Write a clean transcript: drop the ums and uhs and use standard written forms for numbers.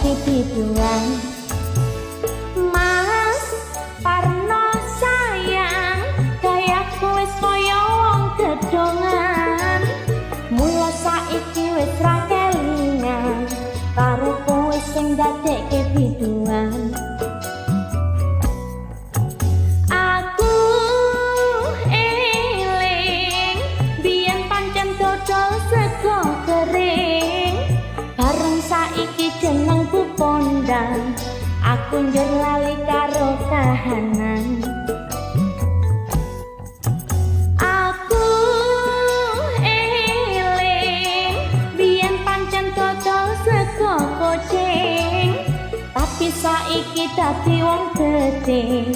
dadi biduan. Mas Parno sayang, gayaku wis kaya wong gedongan. Mula saiki wis ra kelingan karo kowe sing dadekke biduan. Aku eling biyen pancen dodol sego kering. Bareng saiki jenengku kondang, aku njur lali karo kahanan. Aku eling biyen pancen dodol sego kucing, tapi saiki dadi wong gedhe.